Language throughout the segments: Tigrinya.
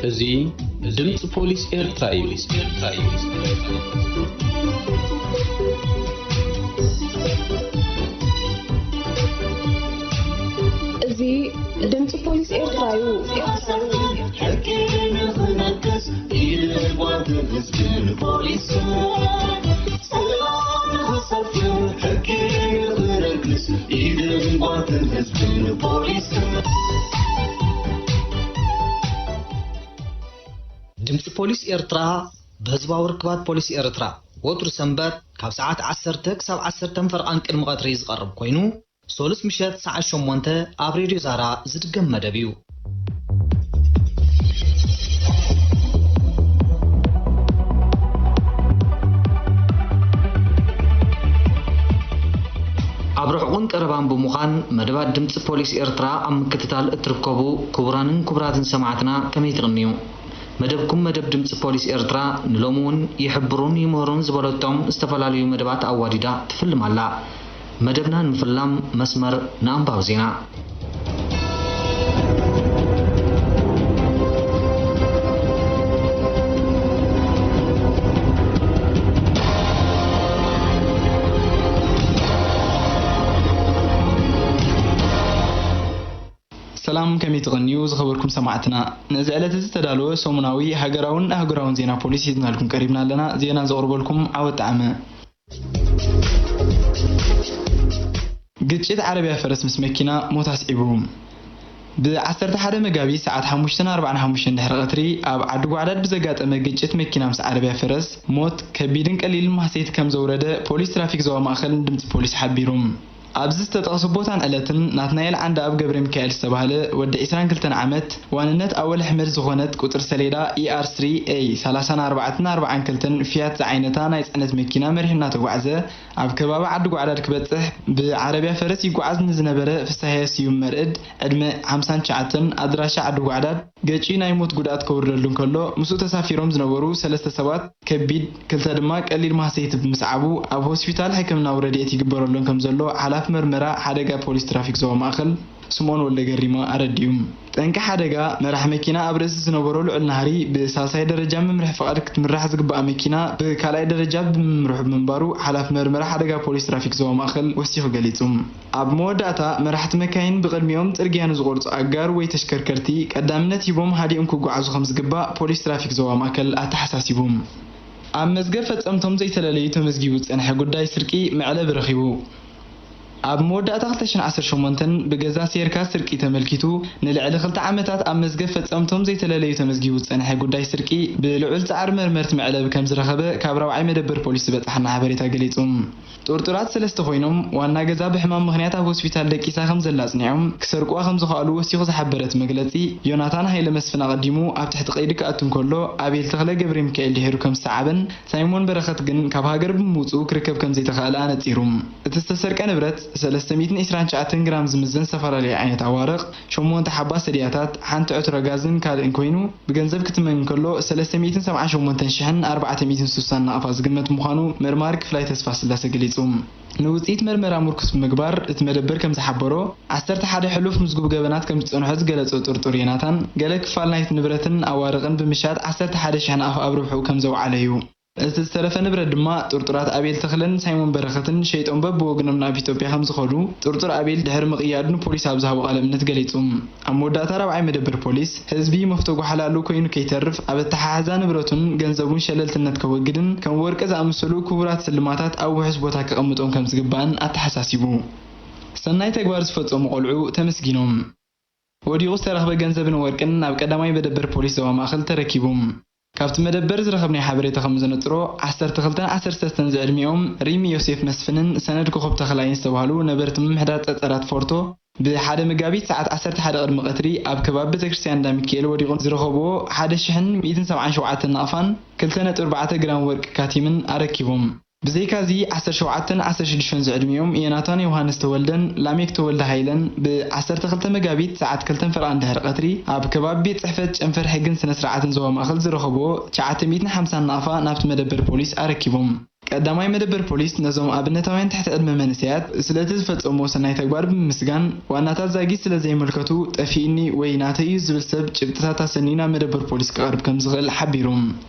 እዚ ድምፂ ፖሊስ ኤርትራ እዩ። እዚ ድምፂ ፖሊስ ኤርትራ እዩ። ሕጊ ንኽነግስ ኢድን ጓንትን ህዝብን ፖሊስን ሰላም ንኽሰፍን ሕጊ ንኽነግስ ኢድን ጓንትን ህዝብን ፖሊስን። ድምፂ ፖሊስ ኤርትራ ብህዝባዊ ርክባት ፖሊስ ኤርትራ ወትሩ ሰንበት ካብ ሰዓት ዓሰርተ ክሳብ ዓሰርተ ፈርቓን ቅድሚ ቀትሪ ዝቐርብ ኮይኑ፣ ሶሉስ ምሸት ሰዓት ሸሞንተ ኣብ ሬድዮ ዛራ ዝድገም መደብ እዩ። ኣብ ርሑቕን ቀረባን ብምዃን መደባት ድምፂ ፖሊስ ኤርትራ ኣብ ምክትታል እትርከቡ ክቡራንን ክቡራትን ሰማዕትና ከመይ ትቕንዩ? መደብኩም መደብ ድምፂ ፖሊስ ኤርትራ ንሎሚ እውን ይሕብሩን ይምህሩን ዝበለቶም ዝተፈላለዩ መደባት ኣዋዲዳ ትፍልም ኣላ። መደብና ንምፍላም መስመር ንኣንባቢ ዜና። ሰላም፣ ከመይ ትቐንዩ ዝኸበርኩም ሰማዕትና? ነዚ ዕለት እዚ ዝተዳለወ ሰሙናዊ ሃገራውን ኣህጉራውን ዜና ፖሊስ ሒዝናልኩም ቀሪብና ኣለና። ዜና ዘቕርበልኩም ዓወት ጣዕመ። ግጭት ዓረብያ ፈረስ ምስ መኪና ሞት ኣስዒቡ። ብ ዓሰርተ ሓደ መጋቢት ሰዓት ሓሙሽተ ኣርባዓን ሓሙሽተን ድሕሪ ቀትሪ ኣብ ዓዲ ጓዕዳድ ብዘጋጠመ ግጭት መኪና ምስ ዓረብያ ፈረስ ሞት ከቢድን ቀሊልን ማህሰይቲ ከም ዘውረደ ፖሊስ ትራፊክ ዞባ ማእኸል ንድምፂ ፖሊስ ሓቢሩ። ኣብዚ ዝተጠቕሱ ቦታን ዕለትን ናትናኤል ዓንደኣብ ገብረሚካኤል ዝተባህለ ወዲ ዒስራን ክልተን ዓመት ዋንነት ኣወል ኣሕመድ ዝኾነት ቁፅሪ ሰሌዳ ኢኣር ስሪ ኤ ሰላሳን ኣርባዕተን ኣርባዓን ክልተን ፊያት ዝዓይነታ ናይ ፅዕነት መኪና መሪሑ እናተጓዕዘ ኣብ ከባቢ ዓዲ ጓዕዳድ ክበፅሕ ብዓረብያ ፈረስ ይጓዓዝ ንዝነበረ ፍስሃየ ስዩም መርዕድ ዕድመ ሓምሳን ትሽዓተን ኣድራሻ ዓዲ ጓዕዳድ ገጭዩ ናይ ሞት ጉድኣት ከውርደሉ እንከሎ ምስኡ ተሳፊሮም ዝነበሩ ሰለስተ ሰባት ከቢድ ክልተ ድማ ቀሊል ማህሰይቲ ብምስዓቡ ኣብ ሆስፒታል ሕክምናዊ ረድኤት ይግበረሎም ከም ዘሎ ሓላፊ መርመራ ሓደጋ ፖሊስ ትራፊክ ዞባ ማእኸል ስምኦን ወልደገሪማ ኣረዲኡ። ጠንቂ ሓደጋ መራሕ መኪና ኣብ ርእሲ ዝነበሮ ልዑል ናህሪ ብሳልሳይ ደረጃ መምርሒ ፍቓድ ክትምራሕ ዝግባኣ መኪና ብካልኣይ ደረጃ ብምምርሑ ብምንባሩ ሓላፊ መርመራ ሓደጋ ፖሊስ ትራፊክ ዞባ ማእኸል ወሲኹ ገሊጹ። ኣብ መወዳእታ መራሕቲ መካይን ብቕድሚኦም ጽርግያ ንዝቖርጹ ኣጋር ወይ ተሽከርከርቲ ቀዳምነት ሂቦም ሃዲኦም ክጓዓዙ ከም ዝግባእ ፖሊስ ትራፊክ ዞባ ማእከል ኣተሓሳሲቡ። ኣብ መዝገብ ፈጸምቶም ዘይተለለዩ ተመዝጊቡ ዝጸንሐ ጉዳይ ስርቂ መዕለቢ ረኺቡ። ኣብ መወዳእታ ክልተ ሽሕን ዓሰርተ ሸሞንተን ብገዛ ሴርካ ስርቂ ተመልኪቱ ንልዕሊ ክልተ ዓመታት ኣብ መዝገብ ፈጸምቶም ዘይተለለዩ ተመዝጊቡ ዝጸንሐ ጉዳይ ስርቂ ብልዑል ጻዕሪ መርመርቲ መዕለቢ ከም ዝረኸበ ካብ ራብዓይ መደበር ፖሊስ ዝበጽሓና ሓበሬታ ገሊጹ። ጥርጡራት ሰለስተ ኮይኖም፣ ዋና ገዛ ብሕማም ምኽንያት ኣብ ሆስፒታል ደቂሳ ከም ዘላ ኣጽኒዖም፣ ክሰርቁዋ ከም ዝኸኣሉ ወሲኹ ዝሓበረ እቲ መግለጺ፣ ዮናታን ሃይለ መስፍን ኣቐዲሙ ኣብ ትሕቲ ቀይዲ ክኣቱ እንከሎ፣ ኣቤል ተኽለ ገብረሚካኤል ድሒሩ ከም ዝሰዓበን፣ ሳይሞን በረኸት ግን ካብ ሃገር ብምውጽኡ ክርከብ ከም ዘይተኻእለ ኣነጺሩ። እቲ ዝተሰርቀ ንብረት፣ ሰለስተ ሚእትን ዕስራን ትሽዓተን ግራም ዝምዘን ዝተፈላለዩ ዓይነት ኣዋርቕ፣ ሸሞንተ ሓባ ሰድያታት፣ ሓንቲ ዕትሮ ጋዝን ካልእን ኮይኑ፣ ብገንዘብ ክትመን እንከሎ፣ ሰለስተ ሚእትን ሰብዓን ሸሞንተን ሽሕን ኣርባዕተ ሚእትን ስሳን ናቕፋ ዝግመት ምዃኑ መርማሪ ክፍላይ ተስፋስላሰ ገሊጹ። ንውጽኢት መርመራ ምርኩስ ብምግባር፣ እቲ መደበር ከም ዝሓበሮ፣ ዓሰርተ ሓደ ሕሉፍ ምዝጉብ ገበናት ከም ዝጸንሖ ዝገለጸ ጥርጡር ዮናታን፣ ገለ ክፋል ናይቲ ንብረትን ኣዋርቕን ብምሻጥ ዓሰርተ ሓደ ሽሕ ናቕፋ ኣብ ርብሕኡ ከም ዘውዓለ እዩ። እቲ ዝተረፈ ንብረት ድማ ጥርጡራት ኣቤል ተኽለን ሳይሞን በረኸትን ሸይጦም በብወገኖም ናብ ኢትዮጵያ ከም ዝኸዱ ጥርጡር ኣቤል ድሕሪ ምቕያዱ ንፖሊስ ኣብ ዝሃቦ ቃለ ምልልስ ገሊጹ። ኣብ መወዳእታ ራብዓይ መደበር ፖሊስ፣ ህዝቢ መፍቶ ጓሓላሉ ኮይኑ ከይተርፍ፣ ኣብ ኣተሓሕዛ ንብረቱን ገንዘቡን ሸለልትነት ከወግድን ከም ወርቂ ዝኣመሰሉ ክቡራት ስልማታት ኣብ ውሑስ ቦታ ከቐምጦም ከም ዝግባእን ኣተሓሳሲቡ። ሰናይ ተግባር ዝፈጸሙ ቆልዑ ተመስጊኖም። ወዲቑ ዝተረኽበ ገንዘብን ወርቅን ናብ ቀዳማይ መደበር ፖሊስ ዞባ ማእኸል ተረኪቡ። ካብቲ መደበር ዝረኸብናዮ ሓበሬታ ከም ዘነጽሮ፣ ዓሰርተ ክልተን ዓሰርተ ሰለስተን ዝዕድሚኦም ሪሚ ዮሴፍ መስፍንን ሰነድ ኮኾብ ተኽላይን ዝተባህሉ ነበርቲ ምምሕዳር ጸጸራት ፎርቶ፣ ብሓደ መጋቢት ሰዓት ዓሰርተ ሓደ ቅድሚ ቀትሪ ኣብ ከባቢ ቤተክርስትያን እንዳ ሚካኤል ወዲቑ ዝረኸብዎ ሓደ ሽሕን ሚእትን ሰብዓን ሸውዓተን ናቕፋን ክልተ ነጥቢ ኣርባዕተ ግራም ወርቂ ካቲምን ኣረኪቦም። ብዘይካዚ፣ ዓሰርተ ሸውዓተን ዓሰርተ ሽዱሽተን ዝዕድሚኦም ዮናታን ዮሃንስ ተወልደን ላሜክ ተወልደ ሃይለን ብ ዓሰርተ ክልተ መጋቢት ሰዓት ክልተን ፈረቓን ድሕሪ ቀትሪ ኣብ ከባቢ ቤት ጽሕፈት ጨንፈር ሕግን ስነ ስርዓትን ዞባ ማእከል ዝረኸብዎ ትሽዓተ ሚእትን ሓምሳን ናቕፋ ናብቲ መደበር ፖሊስ ኣረኪቦም። ቀዳማይ መደበር ፖሊስ ነዞም ኣብነታውያን ትሕቲ ዕድመ መንእሰያት ስለቲ ዝፈጸምዎ ሰናይ ተግባር ብምምስጋን፣ ዋናታት ዛጊት ስለ ዘይምልከቱ፣ ጠፊእኒ ወይ ናተይ እዩ ዝብል ሰብ ጭብጥታት ኣሰንዩ ናብ መደበር ፖሊስ ክቐርብ ከም ዝኽእል ሓቢሩ።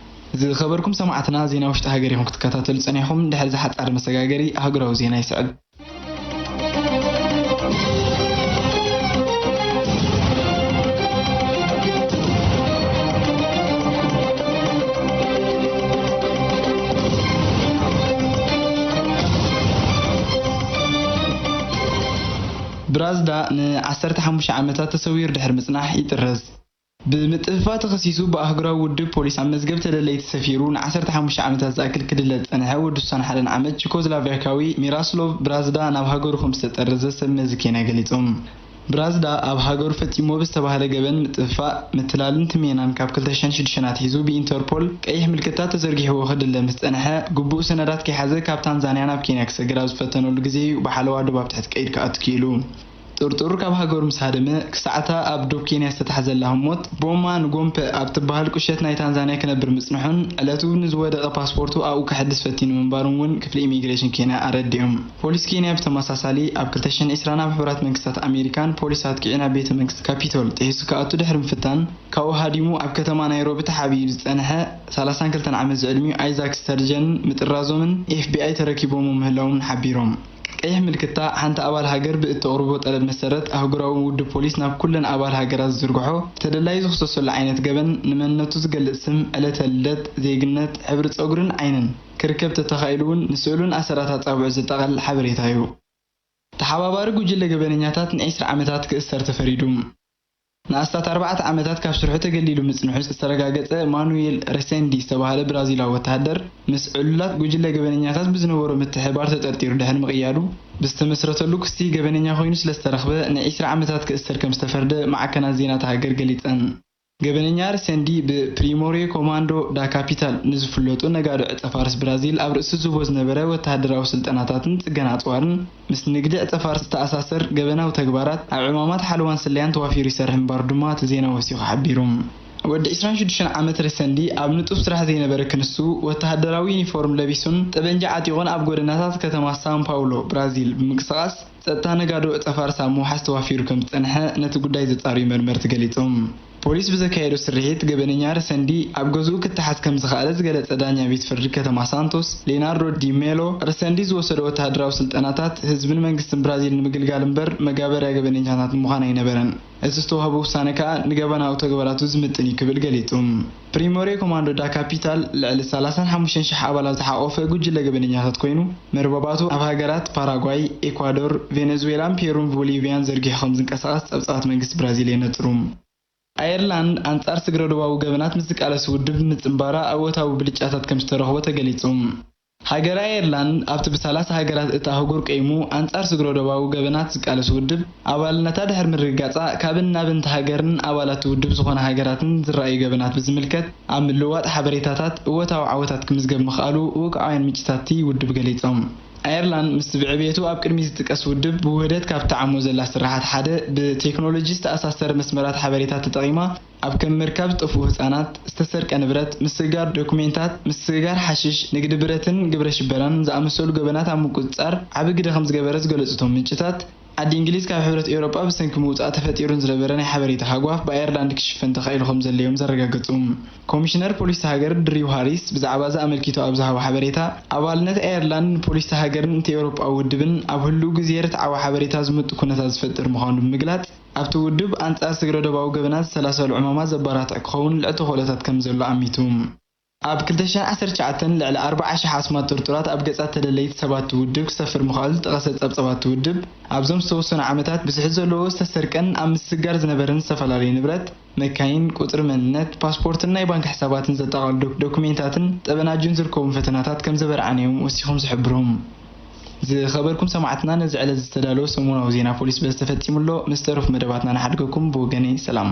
ዝኸበርኩም ሰማዕትና፣ ዜና ውሽጢ ሃገር ኢኹም ክትከታተሉ ጸኒሕኩም። ድሕሪ እዚ ሓጻር መሰጋገሪ ኣህጉራዊ ዜና ይስዕብ። ብራዝዳ ን15 ዓመታት ተሰዊሩ ድሕሪ ምጽናሕ ይጥረዝ። ብምጥፍፋ ተኸሲሱ ብኣህጉራዊ ውድብ ፖሊስ ኣብ መዝገብ ተደለይቲ ሰፊሩ ን15 ዓመታት ዝኣክል ክድለ ዝጸንሐ ወዲ 61 ዓመት ቺኮዝላቪያካዊ ሚራስሎቭ ብራዝዳ ናብ ሃገሩ ከም ዝተጠረዘ ሰብ መዚ ኬንያ ገሊጾም። ብራዝዳ ኣብ ሃገሩ ፈጺሞ ብዝተባህለ ገበን ምጥፍፋእ፣ ምትላልን ትሜናን ካብ 2006 ኣትሒዙ ብኢንተርፖል ቀይሕ ምልክታ ተዘርጊሕዎ ክድለ ምስ ጸንሐ፣ ግቡእ ሰነዳት ከይሓዘ ካብ ታንዛንያ ናብ ኬንያ ክሰግር ኣብ ዝፈተነሉ ግዜ እዩ ብሓለዋ ዶብ ኣብ ትሕቲ ቀይድ ክኣቱ ክኢሉ። ጥርጡር ካብ ሃገሩ ምስ ሃደመ፣ ክሳዕታ ኣብ ዶብ ኬንያ ዝተታሕዘላ ህሞት፣ ቦማ ንጎምፐ ኣብ ትበሃል ቁሸት ናይ ታንዛንያ ክነብር ምጽንሑን፣ ዕለቱ ንዝወደቐ ፓስፖርቱ ኣብኡ ከሐድስ ፈቲኑ ምንባሩን እውን ክፍሊ ኢሚግሬሽን ኬንያ ኣረዲኦም። ፖሊስ ኬንያ ብተመሳሳሊ፣ ኣብ 2020 ናብ ሕቡራት መንግስታት ኣሜሪካን ፖሊስ ኣጥቂዑ ናብ ቤተ መንግስቲ ካፒቶል ጥሒሱ ክኣቱ ድሕሪ ምፍታን፣ ካብኡ ሃዲሙ ኣብ ከተማ ናይሮቢ ተሓቢኡ ዝጸንሐ 32 ዓመት ዝዕድሚኡ ኣይዛክ ስተርጀንን ምጥራዞምን ኤፍ ቢ ኣይ ተረኪቦም ምህላዎም ሓቢሮም። ቀይሕ ምልክታ፣ ሓንቲ ኣባል ሃገር ብእተቕርቦ ጠለብ መሰረት፣ ኣህጉራዊ ውድብ ፖሊስ ናብ ኩለን ኣባል ሃገራት ዝዝርግሖ፣ ተደላዩ ዝኽሰሰሉ ዓይነት ገበን፣ ንመንነቱ ዝገልጽ ስም፣ ዕለተ ልደት፣ ዜግነት፣ ሕብሪ ጸጉርን ዓይንን፣ ክርከብ ተተኻኢሉ እውን ንስእሉን ኣሰራት ኣጻብዑ ዘጠቓልል ሓበሬታ እዩ። ተሓባባሪ ጉጅለ ገበነኛታት ን20 ዓመታት ክእሰር ተፈሪዱ። ንኣስታት ኣርባዕተ ዓመታት ካብ ስርሑ ተገሊሉ ምጽንሑ ዝተረጋገጸ ማኑኤል ሬሴንዲ ዝተባህለ ብራዚላዊ ወተሃደር፣ ምስ ዕሉላት ጉጅለ ገበነኛታት ብዝነበሮ ምትሕብባር ተጠርጢሩ ድሕሪ ምቕያዱ፣ ብዝተመስረተሉ ክሲ ገበነኛ ኮይኑ ስለ ዝተረኽበ ን20 ዓመታት ክእሰር ከም ዝተፈርደ ማዕከናት ዜና እታ ሃገር ገሊጸን። ገበነኛ ሬሴንዲ ብፕሪሞሬ ኮማንዶ ዳ ካፒታል ንዝፍለጡ ነጋዶ ዕጸ ፋርስ ብራዚል ኣብ ርእሲ ዝህቦ ዝነበረ ወተሃደራዊ ስልጠናታትን ጽገና ኣጽዋርን፣ ምስ ንግዲ ዕጸ ፋርስ ዝተኣሳሰር ገበናዊ ተግባራት ኣብ ዕማማት ሓለዋን ስለያን ተዋፊሩ ይሰርሕ ምንባሩ ድማ እቲ ዜና ወሲኹ ሓቢሩ። ወዲ 26 ዓመት ሬሰንዲ ኣብ ንጡፍ ስራሕ ዘይነበረ ክንሱ፣ ወተሃደራዊ ዩኒፎርም ለቢሱን ጠበንጃ ዓጢቑን ኣብ ጎደናታት ከተማ ሳን ፓውሎ፣ ብራዚል፣ ብምንቅስቓስ፣ ጸጥታ ነጋዶ ዕጸ ፋርስ ኣብ ምውሓስ ተዋፊሩ ከም ዝጸንሐ ነቲ ጉዳይ ዘጻርዩ መርመርቲ ገሊጾም። ፖሊስ ብዘካየዶ ስርሒት፣ ገበነኛ ረሰንዲ ኣብ ገዝኡ ክተሓዝ ከም ዝኸኣለ ዝገለጸ ዳኛ ቤት ፍርዲ ከተማ ሳንቶስ፣ ሌናርዶ ዲ ሜሎ፣ ረሰንዲ ዝወሰዶ ወተሃደራዊ ስልጠናታት ህዝብን መንግስትን ብራዚል ንምግልጋል እምበር መጋበርያ ገበነኛታት ንምዃን ኣይነበረን። እቲ ዝተዋህቦ ውሳነ ከኣ ንገበናዊ ተግባራቱ ዝምጥን እዩ ክብል ገሊጹ። ፕሪሞሬ ኮማንዶ ዳ ካፒታል ልዕሊ 35,000 ኣባላት ዝሓቖፈ ጉጅለ ገበነኛታት ኮይኑ፣ መርበባቱ ኣብ ሃገራት ፓራጓይ፣ ኤኳዶር፣ ቬነዙዌላን ፔሩን ቦሊቪያን ዘርጊሑ ከም ዝንቀሳቐስ ጸብጻባት መንግስቲ ብራዚል የነጽሩ። ኣየርላንድ ኣንጻር ስግረ ዶባዊ ገበናት ምስ ዝቃለስ ውድብ ምጽንባራ ኣወንታዊ ብልጫታት ከም ዝተረኽቦ ተገሊጹ። ሃገር ኣየርላንድ ኣብቲ ብ30 ሃገራት እታ ኣህጉር ቀይሙ ኣንጻር ስግረ ዶባዊ ገበናት ዝቃለስ ውድብ ኣባልነታ ድሕሪ ምርግጋጻ፣ ካብን ናብን እታ ሃገርን ኣባላት ውድብ ዝኾና ሃገራትን ዝረኣዩ ገበናት ብዝምልከት ኣብ ምልውዋጥ ሓበሬታታት እወታዊ ዓወታት ክምዝገብ ምኽኣሉ ውግዓውያን ምንጭታት እቲ ውድብ ገሊጾም። ኣየርላንድ ምስቲ ብዕብየቱ ኣብ ቅድሚት ዝጥቀስ ውድብ ብውህደት ካብ ትዓሞ ዘላ ስርሓት ሓደ ብቴክኖሎጂ ዝተኣሳሰረ መስመራት ሓበሬታ ተጠቒማ ኣብ ከም ምርካብ ዝጠፍኡ ህጻናት፣ ዝተሰርቀ ንብረት፣ ምስግጋር ዶኩሜንታት፣ ምስግጋር ሓሽሽ፣ ንግዲ ብረትን ግብረ ሽበራን ዝኣመሰሉ ገበናት ኣብ ምቁጽጻር ዓቢ ግደ ከም ዝገበረ ዝገለጹ እቶም ምንጭታት፣ ዓዲ እንግሊዝ ካብ ሕብረት ኤውሮጳ ብሰንኪ ምውጻእ ተፈጢሩን ዝነበረ ናይ ሓበሬታ ሃጓፍ ብኣየርላንድ ክሽፈን ተኻኢሉ ከም ዘለ እዮም ዘረጋገጹ። ኮሚሽነር ፖሊስ እታ ሃገር ድሪው ሃሪስ ብዛዕባ እዚ ኣመልኪቱ ኣብ ዝሃቦ ሓበሬታ፣ ኣባልነት ኣየርላንድ ንፖሊስ እታ ሃገርን እቲ ኤውሮጳዊ ውድብን ኣብ ህሉው ግዜ ርትዓዊ ሓበሬታ ዝምጡ ኩነታት ዝፈጥር ምዃኑ ብምግላጽ፣ ኣብቲ ውድብ ኣንጻር ስግረ ዶባዊ ገበናት ዝሰላሰሉ ዕማማት ዘበራትዕ ክኸውን ልዕሊ ተኽእሎታት ከም ዘሎ ኣሚቱ። ኣብ 2019 ልዕሊ 40,000 ኣስማት ጥርጡራት ኣብ ገጻት ተደለይቲ ሰባቲ ውድብ ክሰፍር ምኽኣሉ ዝጠቐሰ ጸብጻባቲ ውድብ፣ ኣብዞም ዝተወሰኑ ዓመታት ብዝሒ ዘለዎ ዝተሰርቀን ኣብ ምስግጋር ዝነበረን ዝተፈላለዩ ንብረት፣ መካይን፣ ቁጽሪ መንነት፣ ፓስፖርትን ናይ ባንክ ሕሳባትን ዘጠቓልሉ ዶክ-፣ ዶኩሜንታትን ጠበናጁን ዝርከቦም ፈተናታት ከም ዘበርዓነ እዮም ወሲኾም ዝሕብሩ። ዝኸበርኩም ሰማዕትና፣ ነዚ ዕለት ዝተዳለወ ሰሙናዊ ዜና ፖሊስ በዚ ተፈጺሙ ኣሎ። ምስ ተረፉ መደባትና ንሓድገኩም። ብወገነይ ሰላም።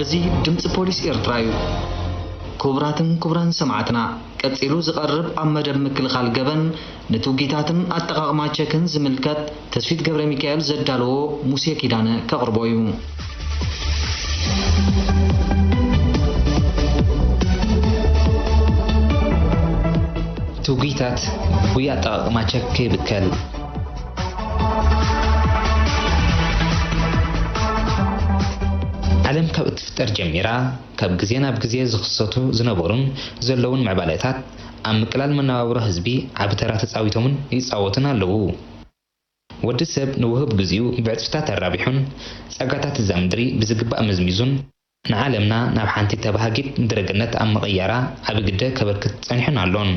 እዚ ድምጺ ፖሊስ ኤርትራ እዩ። ክቡራትን ክቡራን ሰማዕትና፣ ቀጺሉ ዝቐርብ ኣብ መደብ ምክልኻል ገበን ንትውጊታትን ኣጠቓቕማ ቸክን ዝምልከት ተስፊት ገብረ ሚካኤል ዘዳለዎ ሙሴ ኪዳነ ከቕርቦ እዩ። ትውጊታት ብጉይ ኣጠቓቕማ ቸክ ከይብከል። ዓለም ካብ እትፍጠር ጀሚራ፣ ካብ ግዜ ናብ ግዜ ዝኽሰቱ ዝነበሩን ዘለውን ምዕባለታት ኣብ ምቅላል መነባብሮ ህዝቢ ዓቢ ተራ ተጻዊቶምን ይጻወቱን ኣለዉ። ወዲ ሰብ ንውሁብ ግዜኡ ብዕጽፍታት ኣራቢሑን ጸጋታት እዛ ምድሪ ብዝግባእ መዝሚዙን ንዓለምና ናብ ሓንቲ ተባሃጊት ምድረገነት ኣብ ምቕያራ ዓቢ ግደ ከበርክት ጸኒሑን ኣሎን።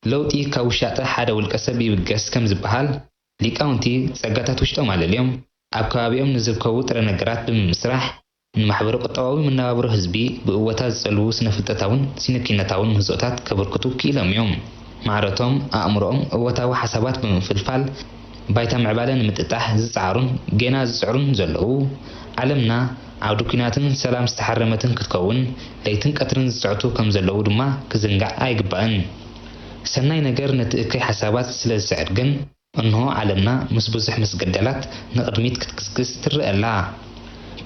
ለውጢ ካብ ውሻጠ ሓደ ውልቀ ሰብ ይብገስ ከም ዝበሃል፣ ሊቃውንቲ ጸጋታት ውሽጦም ኣለልዮም ኣብ ከባቢኦም ንዝርከቡ ጥረ ነገራት ብምምስራሕ፣ ንማሕበረ ቁጠባዊ መነባብሮ ህዝቢ ብእወታ ዝጸልዉ ስነ-ፍልጠታውን ሲነኪነታውን ምህዞታት ከበርክቱ ክኢሎም እዮም። ማዕረቶም፣ ኣእምሮኦም እወታዊ ሓሳባት ብምፍልፋል፣ ባይታ ምዕባለ ንምጥጣሕ ዝጸዓሩን ጌና ዝጽዕሩን ዘለዉ፣ ዓለምና ዓውዲ ኲናትን ሰላም ዝተሓረመትን ክትከውን ለይትን ቀትርን ዝጽዕቱ ከም ዘለዉ ድማ ክዝንጋዕ ኣይግባእን። ሰናይ ነገር ነቲ እከይ ሓሳባት ስለ ዝስዕር ግን፣ እንሆ ዓለምና ምስ ብዙሕ ምስግዳላት ንቕድሚት ክትግስግስ ትረአ ኣላ።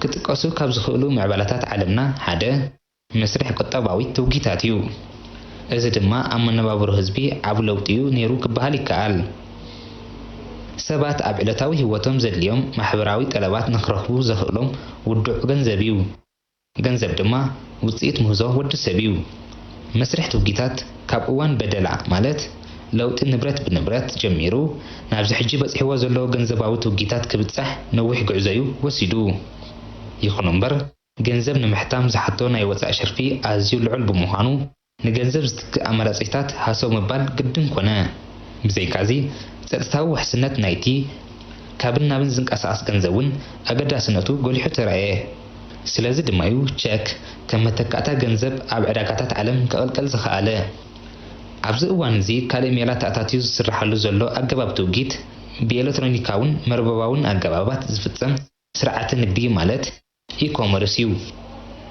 ክጥቀሱ ካብ ዝኽእሉ ምዕባላታት ዓለምና ሓደ መስርሕ ቁጠባዊ ትውጊታት እዩ። እዚ ድማ ኣብ መነባብሮ ህዝቢ ዓቢ ለውጢ እዩ ነይሩ ክበሃል ይከኣል። ሰባት ኣብ ዕለታዊ ህይወቶም ዘድልዮም ማሕበራዊ ጠለባት ንኽረኽቡ ዘኽእሎም ውዱዕ ገንዘብ እዩ። ገንዘብ ድማ ውጽኢት ምህዞ ወዲ ሰብ እዩ። መስርሕ ትውጊታት ካብ እዋን በደላ፣ ማለት ለውጢ ንብረት ብንብረት ጀሚሩ ናብዚ ሕጂ በጺሕዎ ዘሎ ገንዘባዊ ትውጊታት ክብጻሕ ነዊሕ ጉዕዞ እዩ ወሲዱ። ይኹን እምበር፣ ገንዘብ ንምሕታም ዝሓቶ ናይ ወጻኢ ሸርፊ ኣዝዩ ልዑል ብምዃኑ፣ ንገንዘብ ዝትክእ ኣማራጺታት ሃሰው ምባል ግድን ኮነ። ብዘይካዚ፣ ጸጥታዊ ውሕስነት ናይቲ ካብን ናብን ዝንቀሳቐስ ገንዘብ እውን ኣገዳስነቱ ጎሊሑ ተራእየ። ስለዚ ድማ እዩ ቸክ ከም መተካእታ ገንዘብ ኣብ ዕዳጋታት ዓለም ክቕልቀል ዝኸኣለ። ኣብዚ እዋን እዚ ካልእ ሜላ ተኣታትዩ ዝስርሓሉ ዘሎ ኣገባብ ትውጊት፣ ብኤለክትሮኒካውን መርበባውን ኣገባባት ዝፍጸም ስርዓተ ንግዲ፣ ማለት ኢኮመርስ እዩ።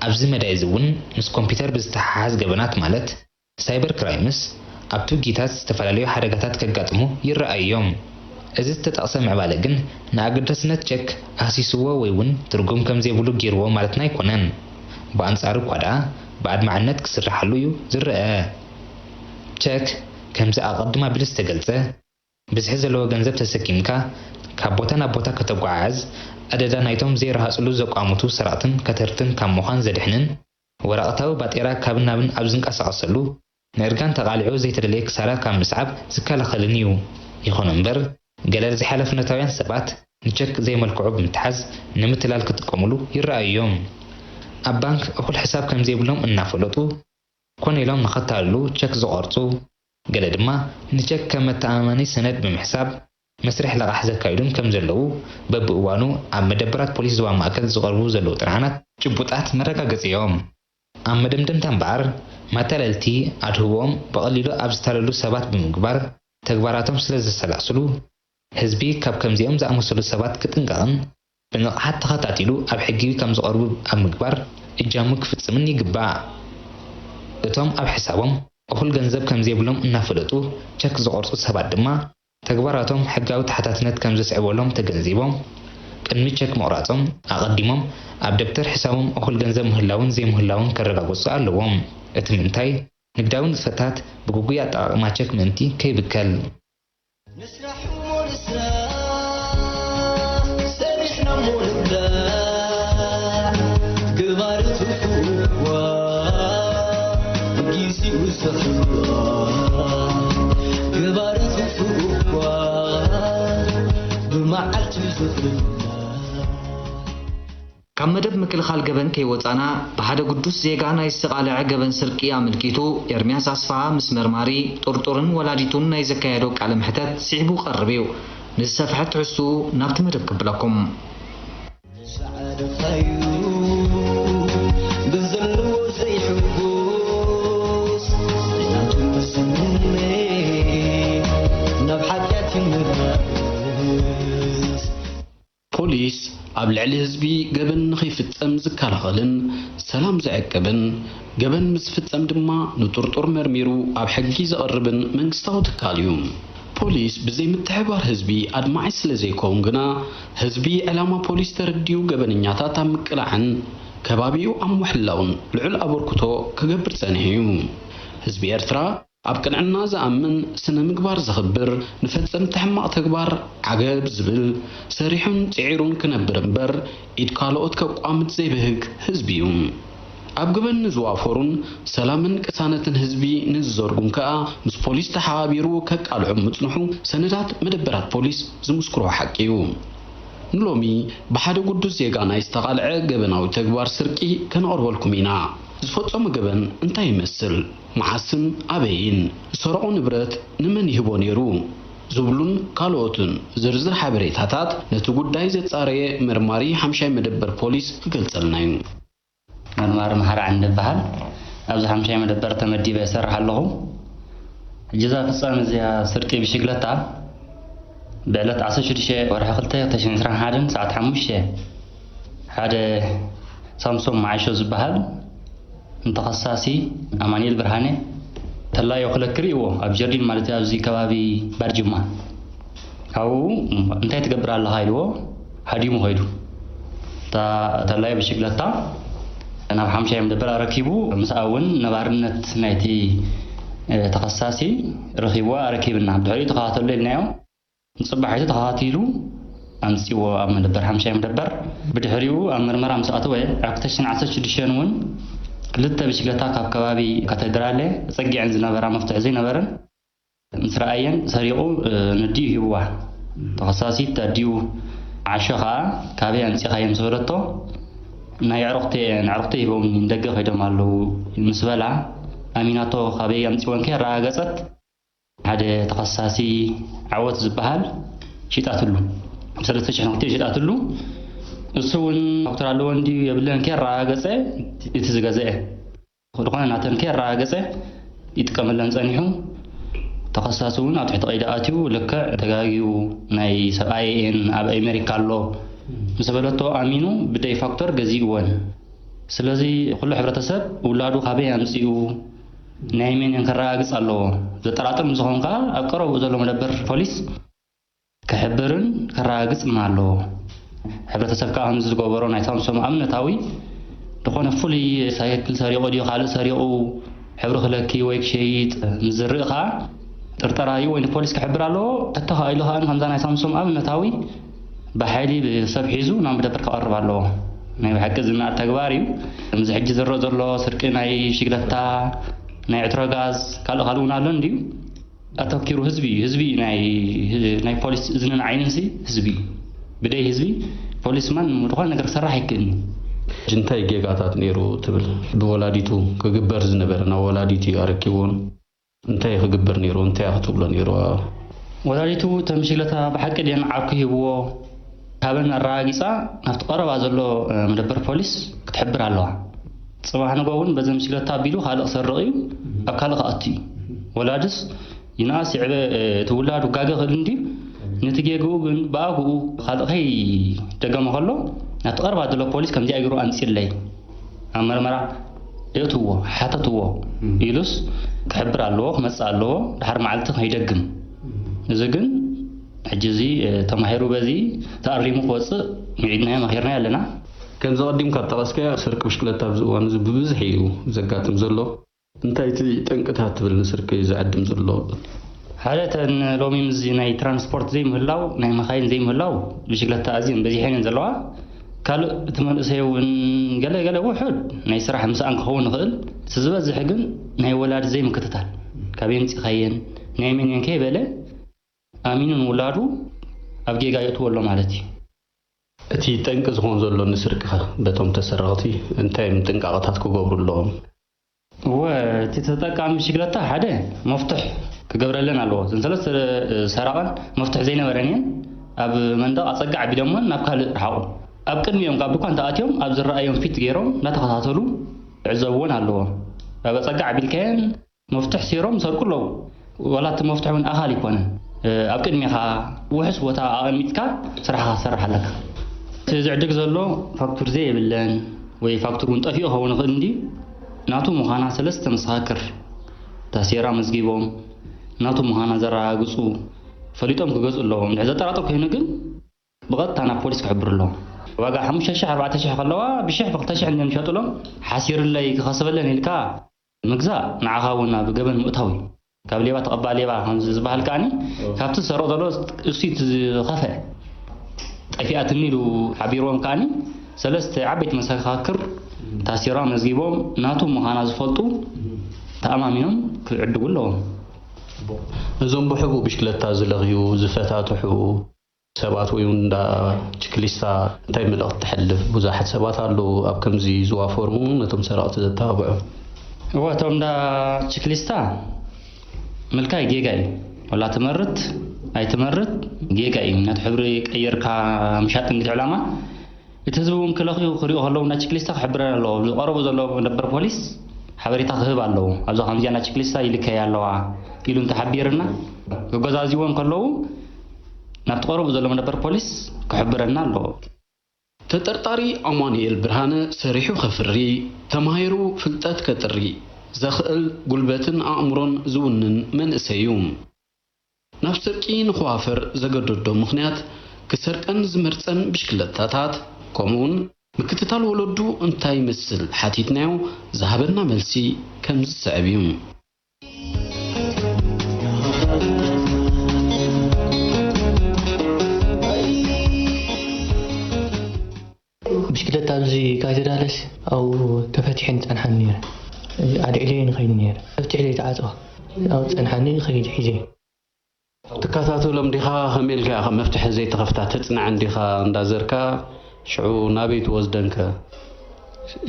ኣብዚ መዳይ እዚ እውን ምስ ኮምፒውተር ብዝተሓሓዝ ገበናት፣ ማለት ሳይበር ክራይምስ፣ ኣብ ትውጊታት ዝተፈላለዩ ሓደጋታት ከጋጥሙ ይረኣዩ እዮም። እዚ ዝተጠቕሰ ምዕባለ ግን ንኣገዳስነት ቸክ ኣህሲስዎ ወይ እውን ትርጉም ከም ዘይብሉ ገይርዎ ማለትና ኣይኮነን። ብኣንጻሩ እኳ ደኣ ብኣድማዕነት ክስርሓሉ እዩ ዝረኣ። ቸክ፣ ከምዚ ኣቐድም ኣቢሉ ዝተገልጸ፣ ብዝሒ ዘለዎ ገንዘብ ተሰኪምካ ካብ ቦታ ናብ ቦታ ከተጓዓዕዝ፣ ኣደዳ ናይቶም ዘይረሃጽሉ ዘቋምቱ ሰረቕትን ከተርትን ካብ ምዃን ዘድሕንን፣ ወረቐታዊ ባጤራ ካብን ናብን ኣብ ዝንቀሳቐሰሉ፣ ንእርጋን ተቓሊዑ ዘይተደለየ ክሳራ ካብ ምስዓብ ዝከላኸልን እዩ። ይኹን እምበር፣ ገለ ዘይሓላፍነታውያን ሰባት ንቸክ ዘይመልክዑ ብምትሓዝ ንምትላል ክጥቀሙሉ ይረኣዩ እዮም። ኣብ ባንክ እኹል ሕሳብ ከም ዘይብሎም እናፈለጡ፣ ኮነ ኢሎም ንኸታልሉ ቸክ ዝቖርጹ፣ ገለ ድማ ንቸክ ከም መተኣማመኒ ሰነድ ብምሕሳብ መስርሕ ለቓሕ ዘካይዱን ከም ዘለዉ በብእዋኑ ኣብ መደበራት ፖሊስ ዞባ ማእከል ዝቐርቡ ዘለዉ ጥርዓናት ጭቡጣት መረጋገጺ እዮም። ኣብ መደምደምታ እምበኣር፣ መታለልቲ ኣድህቦኦም ብቐሊሉ ኣብ ዝታለሉ ሰባት ብምግባር ተግባራቶም ስለ ዘሰላስሉ፣ ህዝቢ ካብ ከምዚኦም ዝኣመሰሉ ሰባት ክጥንቀቕን ብንቕሓት ተኸታቲሉ ኣብ ሕጊ ከም ዝቐርቡ ኣብ ምግባር እጃሙ ክፍጽምን ይግባእ። እቶም ኣብ ሕሳቦም እኹል ገንዘብ ከም ዘይብሎም እናፈለጡ ቸክ ዝቖርጹ ሰባት ድማ፣ ተግባራቶም ሕጋዊ ተሓታትነት ከም ዘስዕበሎም ተገንዚቦም፣ ቅድሚ ቸክ ምቑራጾም ኣቐዲሞም ኣብ ደብተር ሕሳቦም እኹል ገንዘብ ምህላውን ዘይምህላውን ከረጋግጹ ኣለዎም። እቲ ምእንታይ፣ ንግዳዊ ንጥፈታት ብግጉይ ኣጠቓቕማ ቸክ ምእንቲ ከይብከል። ንስራሕ እሞ ንስራሕ፣ ሰሪሕና እሞ ንብላዕ፣ ገባሪ ትርፉ እኳ ጊዜኡ ዝኽባዕ፣ ገባሪ ትርፉ እኳ ብመዓልቲ ዝኽባዕ። ካብ መደብ ምክልኻል ገበን ከይወጻና፣ ብሓደ ግዱስ ዜጋ ናይ ዝተቓልዐ ገበን ስርቂ ኣመልኪቱ ኤርምያስ ኣስፍሃ ምስ መርማሪ ጥርጡርን ወላዲቱን ናይ ዘካየዶ ቃለ መሕተት ስዒቡ ክቐርብ እዩ። ንዝሰፍሐ ትሕዝትኡ ናብቲ መደብ ከብለኩም። ንሰዓርኻዩ ብዘለዎ ዘይሕጎስ፣ ናቱ ስምዒት ናብ ሓጢኣት ይመላለስ። ፖሊስ ኣብ ልዕሊ ህዝቢ ገበን ንኸይፍጸም ዝከላኸልን ሰላም ዘዕቅብን፣ ገበን ምስ ፍጸም ድማ ንጥርጡር መርሚሩ ኣብ ሕጊ ዘቕርብን መንግስታዊ ትካል እዩ። ፖሊስ ብዘይ ምትሕብባር ህዝቢ ኣድማዒ ስለ ዘይከውን ግና፣ ህዝቢ ዕላማ ፖሊስ ተረዲኡ ገበነኛታት ኣብ ምቅላዕን ከባቢኡ ኣብ ምሕላውን ልዑል ኣበርክቶ ክገብር ጸኒሑ እዩ። ህዝቢ ኤርትራ ኣብ ቅንዕና ዝኣምን፣ ስነ ምግባር ዘኽብር፣ ንፈጸምቲ ሕማቕ ተግባር ዓገብ ዝብል፣ ሰሪሑን ጽዒሩን ክነብር እምበር ኢድ ካልኦት ከቋምት ዘይብህግ ህዝቢ እዩ። ኣብ ገበን ንዝዋፈሩን ሰላምን ቅሳነትን ህዝቢ ንዝዘርጉን ከኣ ምስ ፖሊስ ተሓባቢሩ ከቃልዖም ምጽንሑ ሰነዳት መደበራት ፖሊስ ዝምስክርዎ ሓቂ እዩ። ንሎሚ ብሓደ ግዱስ ዜጋ ናይ ዝተቓልዐ ገበናዊ ተግባር ስርቂ ከነቕርበልኩም ኢና። ዝፈጸሞ ገበን እንታይ ይመስል? መዓስን ኣበይን? ዝሰረቖ ንብረት ንመን ይህቦ ነይሩ? ዝብሉን ካልኦትን ዝርዝር ሓበሬታታት ነቲ ጉዳይ ዘጻረየ መርማሪ ሓምሻይ መደበር ፖሊስ ክገልጸልና እዩ። መርማሪ መሓሪ ዓንደ ይበሃል። ኣብዚ ሓምሻይ መደበር ተመዲበ እሰርሕ ኣለኹ። ሕጂ እዛ ፍጻመ እዚኣ ስርቂ ብሽግለታ ብዕለት ዓሰርተ ሽዱሽተ ወርሒ ክልተ ክልተ ሽሕን ዕስራን ሓደን ሰዓት ሓሙሽተ ሓደ ሳምሶም መዓሾ ዝበሃል ንተኸሳሲ ኣማኑኤል ብርሃነ ተላዮ ክለክ ርእይዎ ኣብ ጀርዲን ማለት እዩ፣ ኣብዚ ከባቢ ባርጅማ። ካብኡ እንታይ ትገብር ኣለኻ ኢልዎ ሃዲሙ ኸይዱ። እታ ተላዮ ብሽግለታ ናብ ሓምሻይ መደበር ኣረኪቡ፣ ምስኣ እውን ነባርነት ናይቲ፣ እ፣ ተኸሳሲ ረኺብዋ ኣረኪብና። ብድሕሪኡ ተኸታተሎ ኢልናዮ። ንጽባሒቱ ተኸታቲሉ ኣምጺዎ ኣብ መደበር ሓምሻይ መደበር። ብድሕሪኡ ኣብ ምርመራ ምስ ኣተወ፣ ኣብ ክልተ ሽሕን ዓሰርተ ሽዱሽተን እውን ክልተ ብሽግለታ ካብ ከባቢ ካቴድራለ ተጸጊዐን ዝነበራ መፍትሒ ዘይነበረን ምስ ረኣየን ሰሪቑ፣ እ፣ ነዲኡ ሂብዋ። ተኸሳሲት ኣዲኡ ዓሾ ኸኣ ካበይ ኣምጺኻዮ ምስ በለቶ፣ ናይ ኣዕሩኽተይ፣ ንኣዕሩኽተይ ሂቦምኒ ንደገ ከይዶም ኣለዉ ምስ በላ፣ ኣሚናቶ ካበይ ኣምጺወን ከየረጋገጸት፣ ሓደ ተኸሳሲ ዓወት ዝበሃል ሽጣትሉ። ብሰለስተ ሽሕን ክልተን ሽጣትሉ። እሱ እውን ዶክተር ኣለዎ እንድዩ የብለን ከየረጋገጸ እቲ ዝገዝአ። ዝኾነ ናተን ከየረጋገጸ ይጥቀመለን ጸኒሑ። ተኸሳሲ እውን ኣብ ትሕቲ ቀይዲ ኣትዩ፣ ልክዕ ተጋግዩ ናይ ሰብኣየን ኣብ ኣሜሪካ ኣሎ ምስ በለቶ ኣሚኑ ብደይ ፋክቶር ገዚእወን። ስለዚ ኩሉ ሕብረተሰብ ውላዱ ካበይ ኣምጺኡ ናይ መን እየን ከረጋግጽ ኣለዎ። ዘጠራጥር ምስ ዝኾን ከኣ ኣብ ቀረብኡ ዘሎ መደበር ፖሊስ ክሕብርን ከረጋግጽን ኣለዎ። ሕብረተሰብ ከኣ ከምዚ ዝገበሮ ናይ ሳምሶም ኣብነታዊ ዝኾነ ፍሉይ ሳይክል ሰሪቑ ድዩ ካልእ ሰሪቑ ሕብሪ ክለኪ ወይ ክሸይጥ ምስ ዝርኢ ከኣ ጥርጠራ እዩ ወይ ንፖሊስ ክሕብር ኣለዎ። ሕቶ ከኣ ኢሉ ከኣ ከምዛ ናይ ሳምሶም ኣብነታዊ ብሓይሊ ብሰብ ሒዙ ናብ መደበር ክቐርብ ኣለዎ። ናይ ብሓቂ ዝናኣድ ተግባር እዩ። ከምዚ ሕጂ ዝረአ ዘሎ ስርቂ ናይ ሽግለታ፣ ናይ ዕትሮ ጋዝ፣ ካልእ ካልእ እውን ኣሎ እንድዩ። ኣተኪሩ ህዝቢ እዩ። ህዝቢ እዩ ናይ፣ ናይ ፖሊስ እዝንን ዓይንን ሲ ህዝቢ እዩ። ብደይ ህዝቢ ፖሊስ ማን ዝኾነ ነገር ክሰርሕ ኣይክእልን እዩ። ሕጂ እንታይ ጌጋታት ነይሩ ትብል? ብወላዲቱ ክግበር ዝነበረ ናብ ወላዲቱ እዩ ኣረኪብዎን። እንታይ ክግበር ነይሩ? እንታይ ክትብሎ ነይሩ? ወላዲቱ ተምሽለታ ብሓቂ ድየን ዓርኩ ሂብዎ? ካበን ኣረጋጊጻ ናብቲ ቀረባ ዘሎ፣ እ፣ መደበር ፖሊስ ክትሕብር ኣለዋ። ጽባሕ ንግሆ እውን በዚ ምሽግለታ ኣቢሉ ካልእ ክሰርቕ እዩ፣ ኣብ ካልእ ክኣቱ እዩ። ወላድስ ይንኣስ ይዕበ፣ እ፣ እቲ ውላዱ ጋገ ክእል እንድዩ፣ ነቲ ጌግኡ ግን ብኣግኡ ካልእ ከይደገመ ከሎ ናብቲ ቀረባ ዘሎ ፖሊስ ከምዚኣ ገይሩ ኣምጺእለይ፣ ኣብ መርመራ የእትዎ፣ ሓተትዎ እም። ኢሉስ ክሕብር ኣለዎ፣ ክመጽእ ኣለዎ፣ ድሓር መዓልቲ ከይደግም። እም። እዚ ግን ሕጂ እዚ፣ እ፣ ተማሂሩ በዚ ተኣሪሙ ክወጽእ ምዒድናዮ መኺርናዮ ኣለና። ከምዚ ቀዲምካ እተቐስካዮ ስርቂ ብሽክለታ ኣብዚ እዋን እዚ ብብዝሒ እዩ ዘጋጥም ዘሎ። እንታይ እቲ ጠንቅታት ትብል ንስርቂ ዘዕድም ዘሎ? ሓደ እተን ሎሚ ምስዚ ናይ ትራንስፖርት ዘይምህላው፣ ናይ መኻይን ዘይምህላው ብሽክለታ ኣዝየን በዚሐን እየን ዘለዋ። ካልእ እቲ መንእሰይ እውን ገለ ገለ ውሑድ ናይ ስራሕ ምስኣን ክኸውን ይኽእል። እቲ ዝበዝሕ ግን ናይ ወላዲ ዘይምክትታል፣ ካበይ ኣምጺኻየን፣ ናይ መን እየን ከይበለ ኣሚኑ ንውላዱ ኣብ ጌጋ የእትዎ ኣሎ ማለት እዩ። እቲ ጠንቂ ዝኾን ዘሎ ንስርቂ ኸ በቶም ተሰረቕቲ እንታይ እዮም ጥንቃቐታት ክገብሩ ኣለዎም? እወ፣ እቲ ተጠቃሚ ብሽግለታ ሓደ መፍትሕ ክገብረለን ኣለዎ። እዘን ሰለስተ ሰራቐን መፍትሕ ዘይነበረን እየን። ኣብ መንደቕ ኣጸጋ ኣቢሎመን ናብ ካልእ ረሓቑ። ኣብ ቅድሚኦም ካብ ድኳን ተኣትዮም ኣብ ዝረኣዮም ፊት ገይሮም እናተኸታተሉ ክዕዘብወን ኣለዎ። ኣብ ኣጸጋ ኣቢልካየን መፍትሕ ሴሮም ይሰርቁ ኣለዉ። ዋላ እቲ መፍትሕ እውን ኣኻል ኣይኮነን። እ፣ ኣብ ቅድሜኻ ውሑስ ቦታ ኣቐሚጥካ ስራሕኻ ክትሰርሕ ኣለካ። እቲ ዝዕድግ ዘሎ ፋክቱር ዘየብለን ወይ ፋክቱር እውን ጠፊኡ ክኸውን ይኽእል እንዲ ናቱ ምዃና ሰለስተ መሰኻክር ታሴራ መዝጊቦም ናቱ ምዃና ዘረጋግፁ ፈሊጦም ክገዝኡ ኣለዎም። እንድሕር ዘጠራጥር ኮይኑ ግን ብቐጥታ ናብ ፖሊስ ክሕብር ኣለዎም። ዋጋ ሓሙሽተ ሽሕ ኣርባዕተ ሽሕ ከለዋ ብሽሕ ብክልተ ሽሕ እንዲዮም ሸጡሎም። ሓሲርለይ ክኸስበለን ኢልካ ምግዛእ ንዓኻ እውን ናብ ገበን ምእታው እዩ። ካብ ሌባ ተቐባእ ሌባ ከምዚ ዝበሃል ከዓኒ ካብቲ ዝሰርቕ ዘሎ እሱ እቲ ዝኸፍአ ጠፊኣትኒ ኢሉ ሓቢርዎም ከዓኒ ሰለስተ ዓበይቲ መሰኻክር ታሲራ መዝጊቦም ናቱ ምዃና ዝፈልጡ ተኣማሚኖም ክዕድጉ ኣለዎም። እዞም ብሕቡ ብሽክለታ ዝለኽዩ ዝፈታትሑ ሰባት ወይ እውን እንዳ ችክሊስታ እንታይ መልእኽቲ ተሕልፍ? ብዙሓት ሰባት ኣለዉ ኣብ ከምዚ ዝዋፈሩ እውን ነቶም ሰረቕቲ ዘተባብዑ። እወ እቶም እንዳ ችክሊስታ ምልካይ ጌጋ እዩ። ወላ ትመርት ኣይትመርት ጌጋ እዩ። ነቲ ሕብሪ ቀይርካ ምሻጥ እንግዲህ ዕላማ እቲ ህዝቢ እውን ክለኽዩ ክሪኡ ከለዉ ናይ ችክሊስታ ክሕብረን ኣለዎ። ዝቐረቡ ዘሎ መደበር ፖሊስ ሓበሬታ ክህብ ኣለዎ። ኣብዛ ከምዚኣ ናይ ችክሊስታ ይልከያ ኣለዋ ኢሉ እንተሓቢርና ክገዛዝዎ እንከለዉ ናብቲ ቀረቡ ዘሎ መደበር ፖሊስ ክሕብረና ኣለዎ። ተጠርጣሪ ኣማኑኤል ብርሃነ ሰሪሑ ከፍሪ፣ ተማሂሩ ፍልጠት ከጥሪ ዘኽእል ጉልበትን ኣእምሮን ዝውንን መንእሰይ እዩ። ናብ ስርቂ ንኽዋፈር ዘገደዶ ምኽንያት ክሰርቀን ዝመርጸን ብሽክለታታት ከምኡውን ምክትታል ወለዱ እንታይ ይመስል ሓቲትናዮ ዝሃበና መልሲ ከምዚ ዝስዕብ እዩ። ብሽክለታ ኣብዚ ካቴድራልስ ኣብኡ ተፈቲሐን ጸንሓን ነይረን። ኣልዒለየን ይኸይድ ነይረ። ተፍቲሑ ዘይተዓጽዋ ኣብኡ ጸንሓኒ ይኸይድ ሒዘ። ትከታተሎም ዲኻ? ከመይ ኢልካ ኢኻ መፍትሒ ዘይተኸፍታ? ተጽንዐን ዲኻ? እንዳዘርካ ሽዑ ናበይ ትወስደንከ?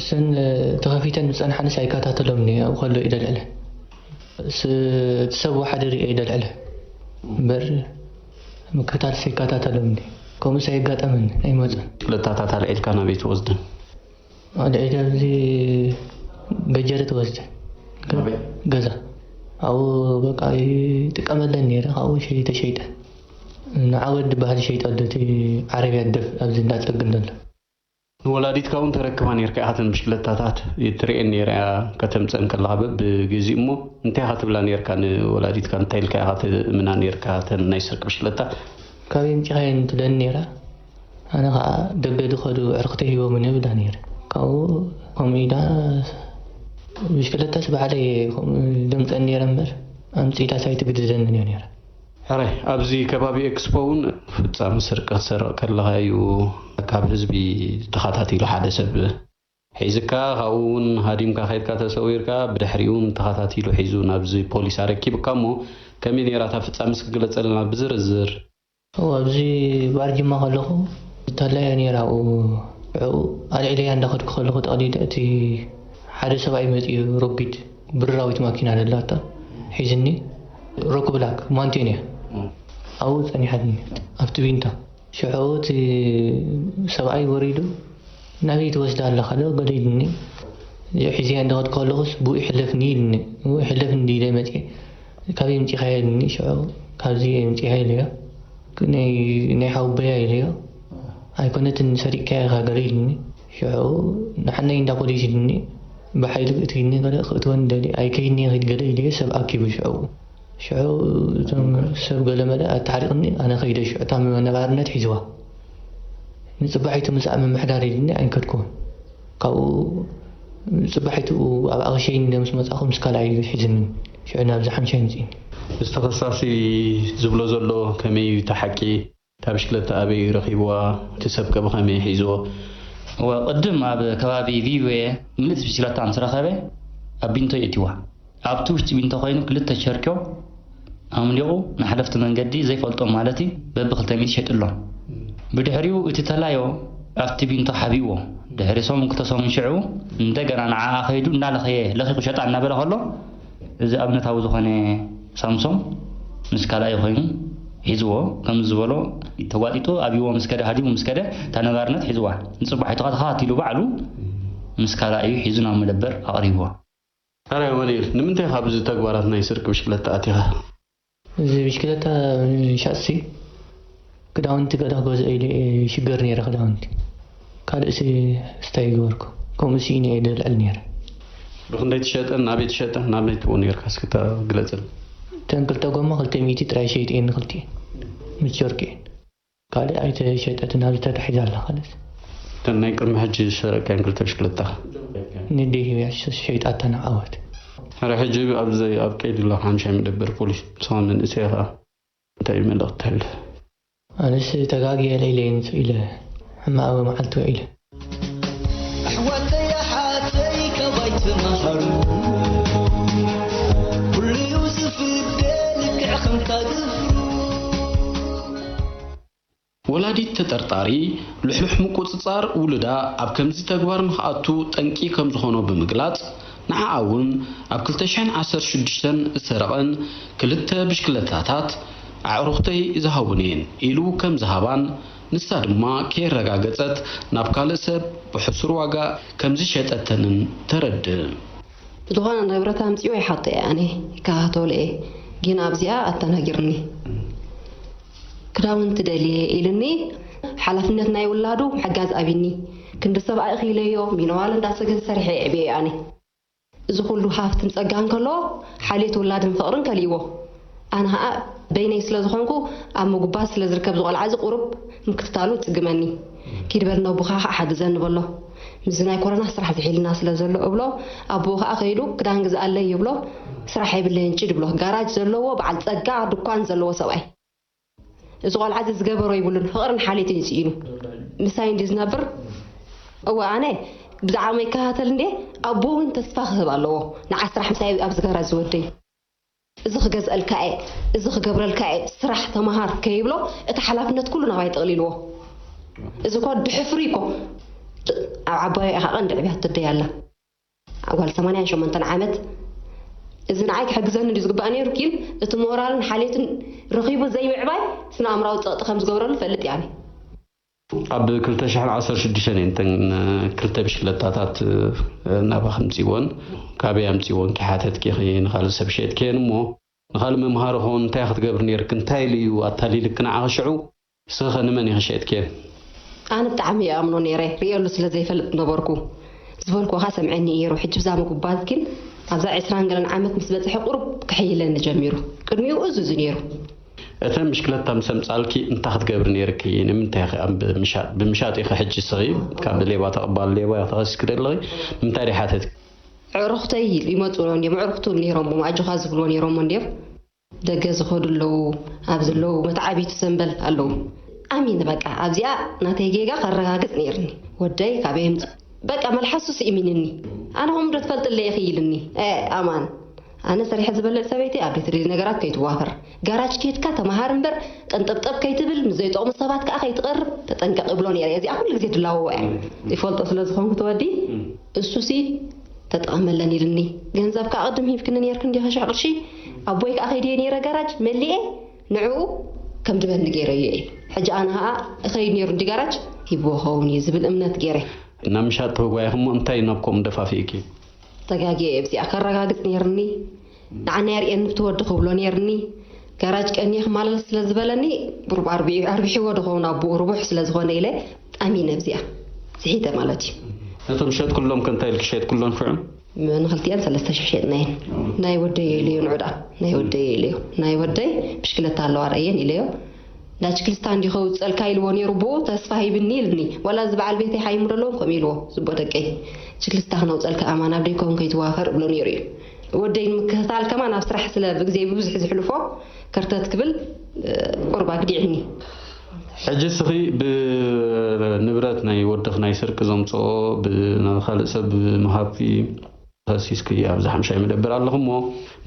እሰን ተኸፊተን ዝጸንሓንስ ኣይከታተሎምን እየ ኣብኡ ከሎ እየ ደልዕለ። እቲ ሰብ ወሓደ ርእየ እየ ደልዕለ እምበር ምክታልስ ኣይከታተሎምን እየ። ከምኡስ ኣየጋጠመኒ ኣይመጸን። ብሽክለታታት ኣልዒልካ ናበይ ትወስደን? ኣልዒለ ኣብዚ ገጀረት ወስደ ገዛ ኣብኡ በቃ ይጥቀመለን ነይረ። ካብኡ ሸይተ ሸይጠ ንዓወድ ዝበሃል ሸይጠሉ እቲ ዓረብያ ደፍ ኣብዚ እንዳፀግን ዘሎ። ንወላዲትካ እውን ተረክባ ነርካ ኢኻ እተን ብሽክለታታት ትርእየን ነይራ እያ ከተምፀን ከለኻ በብግዚኡ እሞ እንታይ ኢኻ ትብላ ነርካ ንወላዲትካ እንታይ ኢልካ ኢኻ ትእምና ነርካ እተን ናይ ስርቂ ብሽክለታ ካበይ ኣምፂኻየን ትብለኒ ነይራ። ኣነ ከዓ ደገ ዝኸዱ ኣዕርኽተይ ሂቦምኒ እብላ ነይረ። ካብኡ ከምኡ ኢላ ብሽክለታስ ባዕለይ እየ ከምኡ ደምፀኒ ነይረ እምበር ኣምፂኢላስ ኣይትግድደንን እያ ነይራ። ሕራይ ኣብዚ ከባቢ ኤክስፖ እውን ፍፃመ ስርቂ ክትሰርቕ ከለኻ እዩ ካብ ህዝቢ ተኸታቲሉ ሓደ ሰብ ሒዝካ ካብኡ እውን ሃዲምካ ከይድካ ተሰዊርካ ብድሕሪኡ እውን ተኸታቲሉ ሒዙ ናብዚ ፖሊስ ኣረኪብካ እሞ ከመይ ነይራ እታ ፍፃመ እስኪ ግለፀልና ብዝርዝር። እወ፣ ኣብዚ ባርጅማ ከለኹ ተላ እያ ነይራ። ኣብኡ ሽዑ ኣልዒለያ እንዳኸድኩ ከለኹ ጠቕሊለ እቲ ሓደ ሰብኣይ መፂኡ ረጒድ ብርራዊት ማኪና ደላታ ሒዝኒ ሮክ ብላክ ማንቴን እያ ኣብኡ ፀኒሓትኒ ኣብቲ ቢንታ። ሽዑ እቲ ሰብኣይ ወሪዱ ናበይ ትወስዳ ኣለኻ ዶ ገለ ኢሉኒ። ሒዘያ እንዳኸድኩ ከለኹስ ብኡ ይሕለፍኒ ኢሉኒ። ብኡ ይሕለፍኒ ኢለ መፂአ። ካበይ ኣምፂኻዮ ኢሉኒ። ሽዑ ካብዚ ኣምፂኻዮ ኢለዮ። ናይ ናይ ሓውቦያ ኢለዮ። ኣይኮነትን ሰሪቅካያ ኢኻ ገለ ኢሉኒ። ሽዑ ንሓነይ እንዳ ፖሊስ ኢሉኒ። ብሓይሊ ክእትውኒ ገለ ክእትወኒ ደልዩ ኣይከይድን እየ ኺድ ገለ ኢለዮ ሰብ ኣኪቡ ሽዑ። ሽዑ እቶም ሰብ ገለ መለ ኣተሓሪቕኒ ኣነ ከይደ ሽዑ እታ ነባርነት ሒዝዋ። ንፅባሒቱ ምሳኣ ምምሕዳር ኢሉኒ ኣይንከድኩዎን። ካብኡ ፅባሒቱ ኣብኣ ክሸይን ኢለ ምስ መፃኹ ምስ ካልኣይ ሒዝኒ ሽዑ ናብዚ ሓምሻይ ኣምፅእኒ። እዚ ተኸሳሲ ዝብሎ ዘሎ ከመይ እዩ እቲ ሓቂ? እታ ብሽክለታ ኣበይ እዩ ረኺብዋ? እቲ ሰብከ ብኸመይ እዩ ሒዝዎ? እወ፣ ቅድም ኣብ ከባቢ ቪብዌ ምልእቲ ብሽክለታ ምስ ረኸበ፣ ኣብ ቢንቶ የእትይዋ። ኣብቲ ውሽጢ ቢንቶ ኮይኑ ክልተ ቸርክዮ ኣምሊቑ ንሓለፍቲ መንገዲ ዘይፈልጦም ማለት እዩ በቢ ክልተ ሚእቲ ሸይጥሎም። ብድሕሪኡ እቲ ተላዮ ኣብቲ ቢንቶ ሓቢእዎ። ድሕሪ ሰሙን ክልተ ሰሙን ሽዑ እንደገና ንዓኣ ከይዱ እናለኸየ ለኺኹ ሸጣ እናበለ ከሎ እዚ ኣብነታዊ ዝኾነ ሳምሶም ምስ ካልኣዩ ኮይኑ ሒዝዎ ከምዚ ዝበሎ ተዋጢጡ ኣብይዎ ምስ ከደ ሃዲሙ ምስ ከደ እታ ነባርነት ሒዝዋ ንፅባሒቱ ከዓ ተኸታቲሉ ባዕሉ ምስ ካልኣዩ ሒዙ ናብ መደበር ኣቕሪብዎ። ሕራይ ኣማኑኤል፣ ንምንታይ ኢኻ ኣብዚ ተግባራት ናይ ስርቂ ብሽክለታ ኣቲኻ? እዚ ብሽክለታ ምሻጥሲ ክዳውንቲ ገለ ክገዝኦ ኢለ እየ ይሽገር ነይረ ክዳውንቲ። ካልእሲ ስታይ ገበርኩ። ከምኡ ስኢነ እየ ደልዕል ነይረ። ብኽንደይ ትሸጠን ናበይ ትሸጠን ናበይ ትቦ ነርካ እስኪ ግለፅል። እተን ክልተ ጎማ ክልተ ሚእቲ ጥራይ ሸይጥየን ንክልቲኤን። ምቸርኩ እየን። ካልእ ኣይተሸጠትን ኣብዚ ተታሒዛ ኣላ። ካልእስ እተን ናይ ቅድሚ ሕጂ ዝሸረካን ክልተ ብሽክለታ ንደይ ህብያ ሸይጣታ ንዓወት። ሕረ ሕጂ ኣብዚ ኣብ ቀይዲ ኣሎ ሓምሻይ መደበር ፖሊስ ንስኻ መንእሰይ ኢኻ እንታይ መልእኽቲ ተሕልፍ? ኣነስ ተጋግየ ለይለይን ኢለ ሕማቕ መዓልቲ ውዒለ። ኣሕዋተይ ኣሓተይ ካባይ ተማሃሩ ኩሉዩ ዝፍደ ልክዕ ከምታ ግፍሩ። ወላዲት ተጠርጣሪ ልሕሉሕ ምቁጽጻር ውሉዳ ኣብ ከምዚ ተግባር ንኽኣቱ ጠንቂ ከም ዝኾኖ ብምግላጽ፣ ንዓኣ እውን ኣብ ክልተ ሽሕን ዓሰርተ ሽዱሽተን ዝሰረቐን ክልተ ብሽክለታታት ኣዕሩኽተይ ዝሃቡኒ እየን ኢሉ ከም ዝሃባን ንሳ ድማ ከየረጋገጸት ናብ ካልእ ሰብ ብሕሱር ዋጋ ከም ዝሸጠተንን ተረድእ። ብዝኾነ ንብረት ኣምጺኦ ይሓቶ እየ ኣነ ይከታተሎ እየ ግን ኣብዚኣ ኣተናጊርኒ ክዳውንቲ ደልየ ኢልኒ ሓላፍነት ናይ ውላዱ ምሕጋዝ ኣብኒ ክንዲ ሰብኣይ ኺኢለዮ ሚነዋል እንዳሰገ ሰሪሐ የዕብየ ኣነ እዚ ኩሉ ሃፍትን ጸጋን ከሎ ሓልዮት ውላድን ፍቕርን ከሊእዎ ኣነ ኸኣ በይነይ ስለ ዝኾንኩ ኣብ ምጉባዝ ስለ ዝርከብ ዝቖልዓ እዚ ቁሩብ ምክትታሉ ጽግመኒ ኪድ በል ነቦኻ ኸኣ ሓግዘኒ በሎ ምስዚ ናይ ኮሮና ስራሕ ዝሒልና ስለ ዘሎ እብሎ ኣቦኡ ኸኣ ከይዱ ክዳን ግዝኣለይ ይብሎ ስራሕ የብለይን ጭድ ይብሎ ጋራጅ ዘለዎ በዓል ጸጋ ድኳን ዘለዎ ሰብኣይ እዚ ቆልዓ እዚ ዝገበሮ ይብሉን ፍቕርን ሓልዮትን እዩ ስኢኑ ምሳይ እንድዩ ዝነብር እወ ኣነ ብዛዕባ ይከታተል እንዴ ኣቦ እውን ተስፋ ክህብ ኣለዎ ንዓ ስራሕ ምሳይ ኣብዚ ጋራጅ ዝወደይ እዚ ክገዝአልካ እየ እዚ ክገብረልካ እየ ስራሕ ተምሃር ከይብሎ እቲ ሓላፍነት ኩሉ ናባይ ጠቕሊልዎ እዚ እኮ ድሕፍሪ እኮ ኣብ ዓባዩ ኢኻ ቀንዲ ዕብያ ትደይ ኣላ ጓል ሰማንያን ሸሞንተን ዓመት እዚ ንዓይ ክሕግዘኒ ድዩ ዝግባእ ነይሩ ኪን እቲ ሞራልን ሓልዮትን ረኺቡ ዘይምዕባይ ስነ ኣእምራዊ ፀቕጢ ከም ዝገብረሉ ፈልጥ እየ ኣነ። ኣብ ክልተ ሽሕን ዓሰርተ ሽዱሽተን እየን እተን ክልተ ብሽክለታታት ናባኺ ኣምፂእወን። ካበይ ኣምፂእወንኪ ሓተትኪ ኢኺ ንኻልእ ሰብ ሸጥክየን እሞ ንኻልእ መምሃሪ ክኸውን እንታይ ክትገብሪ ነይርኪ እንታይ ኢሉ እዩ ኣታሊልኪ ንዓኺ ሽዑ? ንስኺ ኸ ንመን ኢኺ ሸጥክየን? ኣነ ብጣዕሚ ይኣምኖ ነይረ ርእየሉ ስለ ዘይፈልጥ ነበርኩ ዝበልኩኻ ሰምዐኒ እዩ ሩ ሕጂ ብዛ ምጉባዝ ግን ኣብዛ ዕስራን ገለን ዓመት ምስ በፅሐ ቁሩብ ክሕይለኒ ጀሚሩ ቅድሚኡ እዙዝ እዩ ነይሩ እተን ብሽክለታ ምስ ኣምፃልኪ እንታይ ክትገብሪ ነይርኪ? ንምንታይ ኢኺ ኣብ ምሻጥ ብምሻጥ ኢኺ ሕጂ ንስኺ ካብ ሌባ ተቐባሊ ሌባ ኢኺ ተኸሲስኪ ዘለኺ ንምንታይ ድዩ ሓተትኪ? ኣዕሩኽተይ ይመፁ እንድዮም ኣዕሩኽቱ ነይሮሞ ኣጆኻ ዝብልዎ ነይሮሞ እንድዮም ደገ ዝኸዱ ኣለዉ ኣብዚ ኣለዉ መተዓብይቲ ሰምበል ኣለዉ ኣሚነ በቃ ኣብዚኣ ናተይ ጌጋ ከረጋግፅ ነይርኒ ወደይ ካበይ የምፅእ በቃ መልሓሱ ስኢሚንኒ ኣነ ከምኡ ዶ ትፈልጥለይ ኢኺ ኢልኒ ኤእ ኣማን ኣነ ሰሪሐ ዝበልዕ ሰበይቲ ኣብ ዘይተደልዩ ነገራት ከይትዋፈር ጋራጅ ኬድካ ተምሃር እምበር ቀንጠብጠብ ከይትብል ምስ ዘይጠቕሙ ሰባት ከዓ ከይትቐርብ ተጠንቀቕ እብሎ ነይረ እዚኣ ኩሉ ግዜ ድላወዎ እያ ይፈልጦ ስለ ዝኾንኩ እቲ ወዲ እሱሲ ተጠቐመለን ኢልኒ ገንዘብ ከዓ ቅድም ሂብክኒ ነይርክን ዲኺ ሽሕ ቅርሺ ኣቦይ ከዓ ከይድየ ነይረ ጋራጅ መሊኤ ንዕኡ ከም ድበኒ ገይረዮ እየ ሕጂ ኣነ ከዓ እኸይድ ነይሩ እንዲ ጋራጅ ሂብዎ ኸውን እዩ ዝብል እምነት ገይረ ናብ ምሻጥ ተጓይኺ እሞ እንታይ ናብ ከምኡ ደፋፊእኪ? ተጋግየ እየ ኣብዚኣ ከረጋግፅ ነይርኒ ንዓና የርእየኒ ብቲ ወዲ ክብሎ ነይርኒ ጋራጅ ቀንየ ክመላለስ ስለ ዝበለኒ ቁሩብ ኣርቢሑ ኣርቢሕዎ ዶ ኸውን ኣቦኡ ርቡሕ ስለ ዝኾነ ኢለ ኣሚነ ኣብዚኣ ስሒተ ማለት እዩ ነቶም ዝሸጥክሎም ከ እንታይ ኢልኪ ሸጥክሎም ሽዑ ንኽልቲኣን ሰለስተ ሽሕ ሸጥናየን ናይ ወደይ ኢለዮ ንዑ ደኣ ናይ ወደይ ኢለዮ ናይ ወደይ ብሽክለታ ኣለዋ ርእየን ኢለዮ እንዳ ችክልስታ እንዲ ከውፀልካ ኢልዎ ነይሩ ብኡ ተስፋ ሂብኒ ኢልኒ ዋላ እዚ በዓል ቤተይ ሓይሙ ደለዎም ከምኡ ኢልዎ ዝቦ ደቀይ ችክልስታ ክነውፀልካ ኣማን ኣብ ደይከውን ከይትዋፈር እብሎ ነይሩ እዩ ወደይ ንምክትታል ከማን ኣብ ስራሕ ስለ ብግዜ ብብዝሒ ዝሕልፎ ከርተት ክብል ቁርብ ኣግዲዕኒ። ሕጂ እስኺ ብንብረት ናይ ወድኺ ናይ ስርቂ ዘምፅኦ ብናኻልእ ሰብ ምሃብኪ ተኸሲስኪ ኣብዚ ሓምሻይ መደበር ኣለኺ እሞ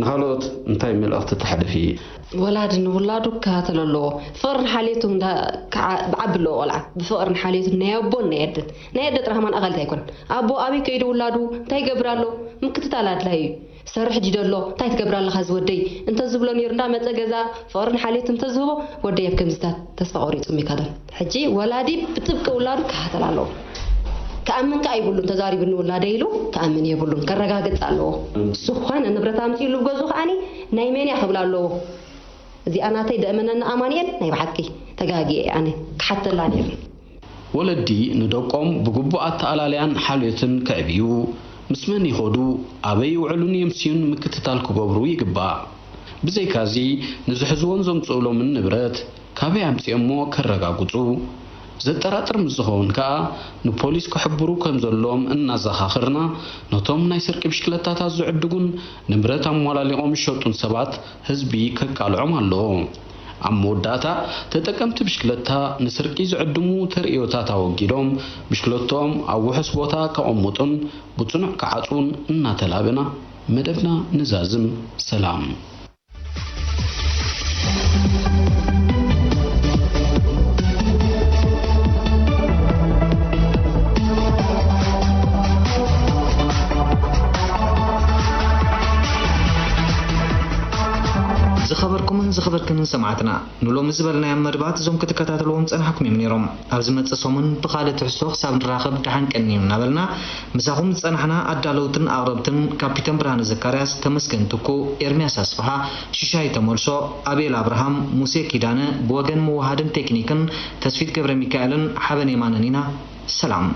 ንኻልኦት እንታይ መልእኽቲ ተሕልፊ? ወላዲ ንውላዱ ክከታተሎ ኣለዎ። ፍቕርን ሓልዮትን ክዓቢ ኣለዎ ቆልዓ። ብፍቕርን ሓልዮትን ናይ ኣቦን ናይ ኣደን። ናይ ኣደ ጥራሕ ማን ኣኻሊት ኣይኮነን። ኣቦ ኣበይ ከይዱ ውላዱ እንታይ ይገብር ኣሎ ምክትታል ኣድላይ እዩ። ሰርሕ ድዩ ደሎ እንታይ ትገብር ኣለኻ ዝወደይ እንተዝብሎ ነይሩ እንዳመጸ ገዛ ፍቕርን ሓልዮትን እንተዝህቦ ወደይ ኣብ ከምዚታት ተስፋ ቆሪጹ ምይካዶን። ሕጂ ወላዲ ብጥብቂ ውላዱ ክከታተል ኣለዎ። ክኣምን ከኣ ይብሉን ተዛሪቡኒ ውላደይ ኢሉ ክኣምን የብሉን ከረጋግጽ ኣለዎ። ዝኾነ ንብረት ኣምጺኡሉ ኣብ ገዝኡ ከኣኒ ናይ መን እያ ክብል ኣለዎ። እዚኣ ናተይ ደእመነኒ ኣማንኤል ናይ ብሓቂ ተጋግየ እየ ኣነ ክሓተላ ነይሩ። ወለዲ ንደቆም ብግቡእ ኣተኣላልያን ሓልዮትን ከዕብዩ፣ ምስ መን ይኸዱ፣ ኣበይ ይውዕሉን የምስዩን ምክትታል ክገብሩ ይግባእ። ብዘይካዚ፣ ንዝሕዝዎን ዘምጽኡሎምን ንብረት ካበይ ኣምጺኦሞ ከረጋግጹ። ዘጠራጥር ምስ ዝኸውን ከኣ፣ ንፖሊስ ክሕብሩ ከም ዘለዎም እናዘኻኸርና፣ ነቶም ናይ ስርቂ ብሽክለታታት ዝዕድጉን ንብረት ኣሟላሊቖም ዝሸጡን ሰባት ህዝቢ ከቃልዖም ኣለዎ። ኣብ መወዳእታ፣ ተጠቀምቲ ብሽክለታ ንስርቂ ዝዕድሙ ተርእዮታት ኣወጊዶም፣ ብሽክለትኦም ኣብ ውሑስ ቦታ ከቐምጡን ብጽኑዕ ክዓጽዉን እናተላበና መደብና ንዛዝም። ሰላም። ዝኸበርኩምን ዝኸበርክንን ሰማዕትና፣ ንሎሚ ዝበልናዮም መድባት እዞም ክትከታተልዎም ጸናሕኩም እዮም ነይሮም። ኣብ ዝመጽእ ሰሙን ብኻልእ ትሕዝቶ ክሳብ ንራኸብ ደሓን ቀንዩ እናበልና፣ ምሳኹም ዝጸናሕና ኣዳለውትን ኣቕረብትን ካፒተን ብርሃነ ዘካርያስ፣ ተመስገን ትኩ፣ ኤርምያስ ኣስፍሃ፣ ሽሻይ ተመልሶ፣ ኣቤል ኣብርሃም፣ ሙሴ ኪዳነ፣ ብወገን ምውሃድን ቴክኒክን ተስፊት ገብረ ሚካኤልን ሓበን የማነን ኢና። ሰላም።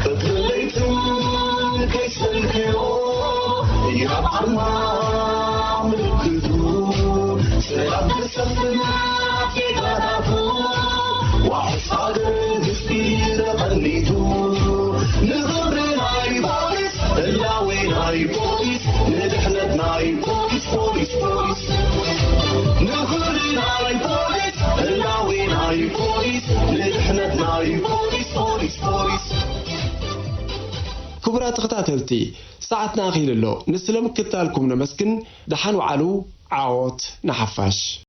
ቀትርን ለይትን ከይሰልክዮ፣ ያብ ዓርማ ምልክቱ፣ ሰላም ክሰፍን ጌታታቱ፣ ዋሕስ ሃገር ህዝቢ ተቐኒቱ፣ ንኽብሪ ናይ ፖሊስ፣ ህላዌ ናይ ፖሊስ፣ ንድሕነት ናይ ፖሊስ፣ ፖሊስ፣ ፖሊስ፣ ንኽብሪ ናይ ፖሊስ፣ ህላዌ ናይ ፖሊስ፣ ንድሕነት ናይ ፖሊስ፣ ፖሊስ፣ ፖሊስ። ክቡራት ተኸታተልቲ፣ ሰዓትና ኣኺሉ ኣሎ። ንስለ ምክትታልኩም ነመስግን። ደሓን ወዓሉ። ዓወት ንሓፋሽ።